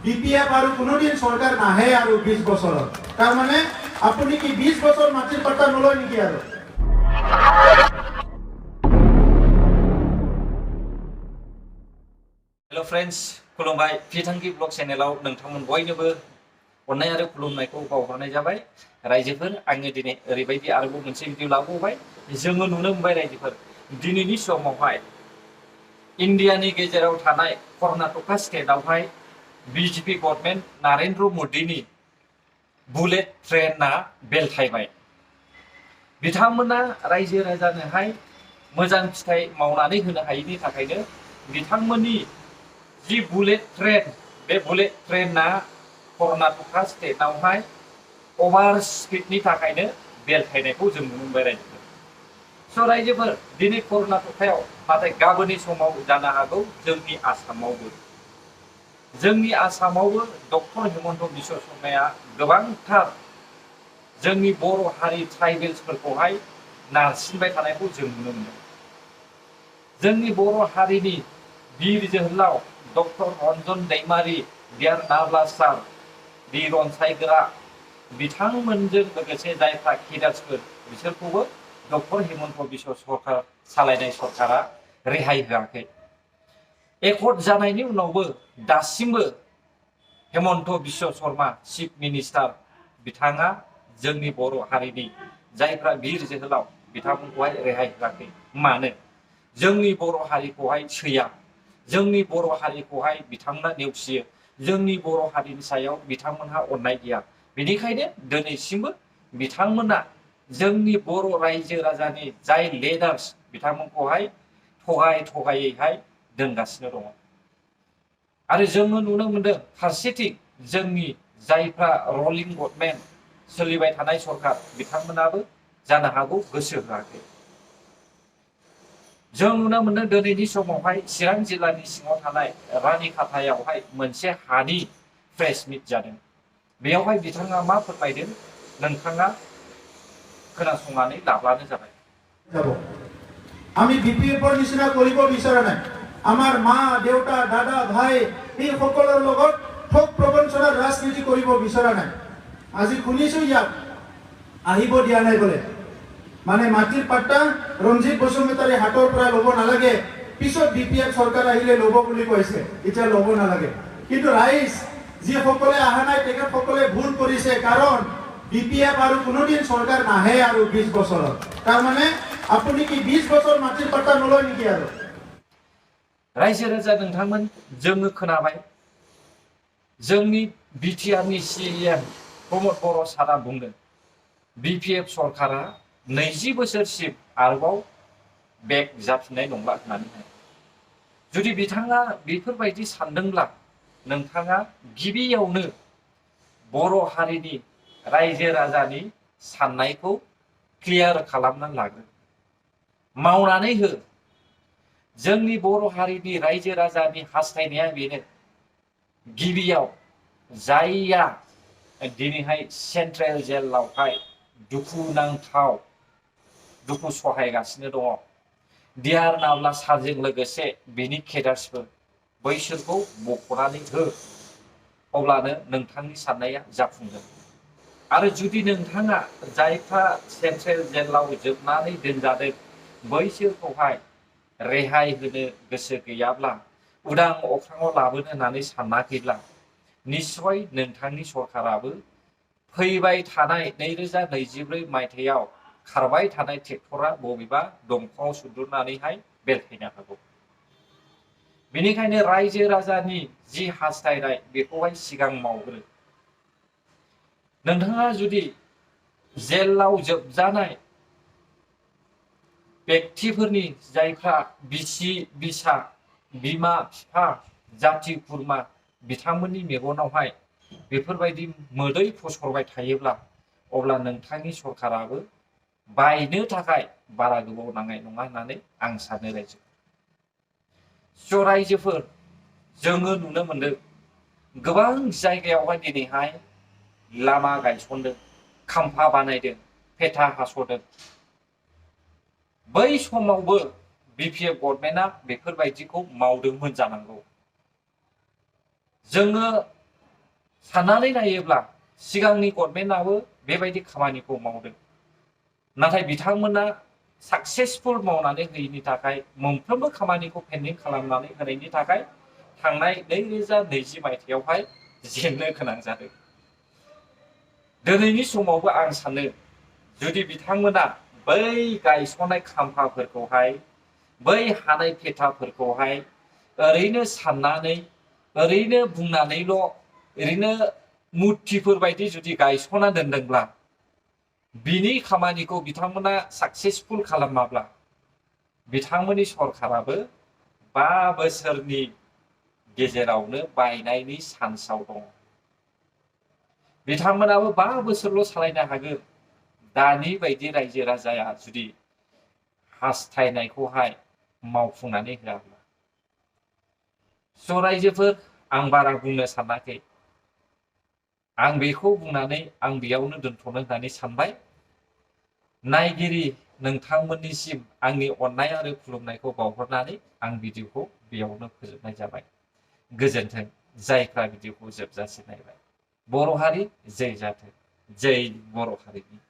BPF আর কোনোদিন সরকার নাহে আর 20 বছর তার মানে আপনি কি 20 বছর মাটির পাট্টা নলয় নাকি আর हेलो फ्रेंड्स खुलुमबाय फिथांखि ब्लग चेनेलाव नोंथांमोन बयनोबो अननाय आरो खुलुमनायखौ बावहरनाय जाबाय रायजोफोर आङो दिनै ओरैबायदि आरोबाव मोनसे भिडिअ लाबोबाय जोङो नुनो मोनबाय रायजोफोर दिनैनि समावहाय इन्डियानि गेजेराव थानाय कर्नाटका स्टेटआवहाय बीजेपी गभर्नमेन्ट नरेन्द्र मोदीनि बुलेट ट्रेनआ बेलथायबाय बिथांमोना रायजो राजानोहाय मोजां फिथाइ मावनानै होनो हायैनि थाखायनो बिथांमोननि जी बुलेट ट्रेन बे बुलेट ट्रेनआ कर्नाटका स्टेटआवहाय ओभार स्पीडनि थाखायनो बेलथायनायखौ जों नुनो मोनबाय रायजोफोर स' रायजोफोर दिनै कर्नाटकायाव नाथाय गाबोननि समाव जानो हागौ जोंनि आसामावबो डक्टर हिमन्त बिश्व शर्माया गोबांथार जोंनि बर' हारि ट्राइबेल्सफोरखौहाय नारसिनबाय थानायखौ जों नुनो मोनो जोंनि बर' हारिनि वीर जोहोलाव डक्टर रन्जन दैमारी डियार नाब्ला सार वीर रनसायग्रा बिथांमोनजों लोगोसे जायफ्रा केडार्सफोर बिसोरखौबो डक्टर हिमन्त बिश्व सरकार सालायनाय सरकारा रेहाय होआखै एकर्ड जानायनि उनावबो दासिमबो हिमन्त बिश्व शर्मा चिफ मिनिस्टार बिथाङा जोंनि बर' हारिनि जायफ्रा वीर जोहोलाव बिथांमोनखौहाय रेहाय होआखै मानो जोंनि बर' हारिखौहाय सैया जोंनि बर' हारिखौहाय बिथांमोना नेवसियो जोंनि बर' हारिनि सायाव बिथांमोनहा अननाय गैया बेनिखायनो दिनैसिमबो बिथांमोना जोंनि बर' रायजो राजानि जाय लिडार्स बिथांमोनखौहाय थगायैहाय दोनगासिनो दङ आरो जोङो नुनो मोनदों फारसेथिं जोंनि जायफ्रा रलिं गभर्नमेन्ट सोलिबाय थानाय सरकार बिथांमोनाबो जानो हागौ गोसो होआखै जों नुनो मोनदों दिनैनि समावहाय चिरां जिल्लानि सिङाव थानाय रानिखाथायावहाय मोनसे हानि प्रेस मिट जादों बेयावहाय बिथाङा मा फोरमायदों नोंथाङा खोनासंनानै लाब्लानो जाबाय আমি বিপিএফৰ নিচিনা কৰিব বিচৰা নাই আমাৰ মা দেউতা দাদা ভাই এই সকলৰ লগত ঠগ প্ৰবঞ্চনাৰ ৰাজনীতি কৰিব বিচৰা নাই আজি শুনিছো ইয়াত আহিব দিয়া নাই বলে মানে মাটিৰ পাট্টা ৰঞ্জিত বসুমতাৰী হাতৰ পৰা ল'ব নালাগে পিছত বিপিএফ চৰকাৰ আহিলে ল'ব বুলি কৈছে এতিয়া ল'ব নালাগে কিন্তু ৰাইজ যিসকলে অহা নাই তেখেতসকলে ভুল কৰিছে কাৰণ বিপিএফ আৰু কোনোদিন চৰকাৰ নাহে আৰু 20 বছৰত তাৰ মানে আপুনি কি 20 বছৰ মাটিৰ পাট্টা নলয় নেকি আৰু रायजो राजा नोंथांमोन जोङो खोनाबाय जोंनि बिटिआरनि सिएम प्रमद बर' सारा बुंदों बिपिएफ सरकारा 20 बोसोरसिम आरोबाव बेक जाफिननाय नंला होननानै जुदि बिथाङा बेफोरबायदि सानदोंब्ला नोंथाङा गिबियावनो बर' हारिनि रायजो राजानि साननायखौ क्लियार खालामनानै लाग्रो मावनानै हो जोंनि बर' हारिनि रायजो राजानि हास्थायनाया बेनो गिबियाव जायया दिनैहाय सेन्ट्रेल जेलावहाय दुखुनांथाव दुखु सहायगासिनो दङ डियार नाब्ला सारजों लोगोसे बिनि केडार्सफोर बैसोरखौ बख'नानै हो अब्लानो नोंथांनि साननाया जाफुंगोन आरो जुदि नोंथाङा जायफ्रा सेन्ट्रेल जेलाव जोबनानै दोनजादों बैसोरखौहाय रेहाय होनो गोसो गैयाब्ला उदां अख्राङाव लाबोनो होननानै सानाखैब्ला निश्चय नोंथांनि सरकाराबो फैबाय थानाय 2024 मायथाइयाव खारबाय थानाय ट्रेक्टरा बबेबा दंफाङाव सुद्रुनानैहाय बेलथायनो हागौ बेनिखायनो रायजो राजानि जि हास्थायनाय बेखौहाय सिगां मावग्रो नोंथाङा जुदि जेलाव जोबजानाय व्यक्तिफोरनि जायफ्रा बिसि बिसा बिमा बिफा जाथि खुरमा बिथांमोननि मेगनावहाय बेफोरबायदि मोदै फसरबाय थायोब्ला अब्ला नोंथांनि सरकाराबो बायनो थाखाय बारा गोबाव नांनाय नङा होननानै आं सानो रायजो स' रायजोफोर जोङो नुनो मोनदों गोबां जायगायावहाय दिनैहाय लामा गायसनदों खाम्फा बानायदों फेथा हास'दों बै समावबो BPF गभर्नमेन्टआ बेफोरबायदिखौ मावदोंमोन जानांगौ। जोङो साननानै नायोब्ला सिगांनि गभर्नमेन्टआबो बेबायदि खामानिखौ मावदों, नाथाय बिथांमोना साक्सेसफुल मावनानै होयैनि थाखाय, मोनफ्रोमबो खामानिखौ पेन्डिं खालामनानै होनायनि थाखाय थांनाय 2020 मायथाइयावहाय जेननो गोनां जादों। दिनैनि समावबो आं सानो जुदि बिथांमोना बै गायसननाय खाम्फाफोरखौहाय, बै हानाय पेटाफोरखौहाय ओरैनो साननानै, ओरैनो बुंनानैल' ओरैनो मुर्तिफोर बायदि जुदि गायसना दोनदोंब्ला, बिनि खामानिखौ बिथांमोना साक्सेसफुल खालामाब्ला, बिथांमोननि सरकाराबो 5 बोसोरनि गेजेरावनो बायनायनि चान्सआव दं। बिथांमोनाबो 5 बोसोरल' सालायनो हागोन, दानि बायदि रायजो राजाया जुदि हास्थायनायखौहाय मावफुंनानै होआब्ला। स' रायजोफोर, आं बारा बुंनो सानाखै। आं बेखौ बुंनानै आं बेयावनो दोनथ'नो होननानै सानबाय। नायगिरि नोंथांमोननिसिम आंनि अननाय आरो खुलुमनायखौ बावहरनानै आं भिडिअखौ बेयावनो फोजोबनाय जाबाय। गोजोन्थों जायफ्रा भिडिअखौ जोबजासिम नायबाय। बर' हारि जै जाथों, जै बर' हारिनि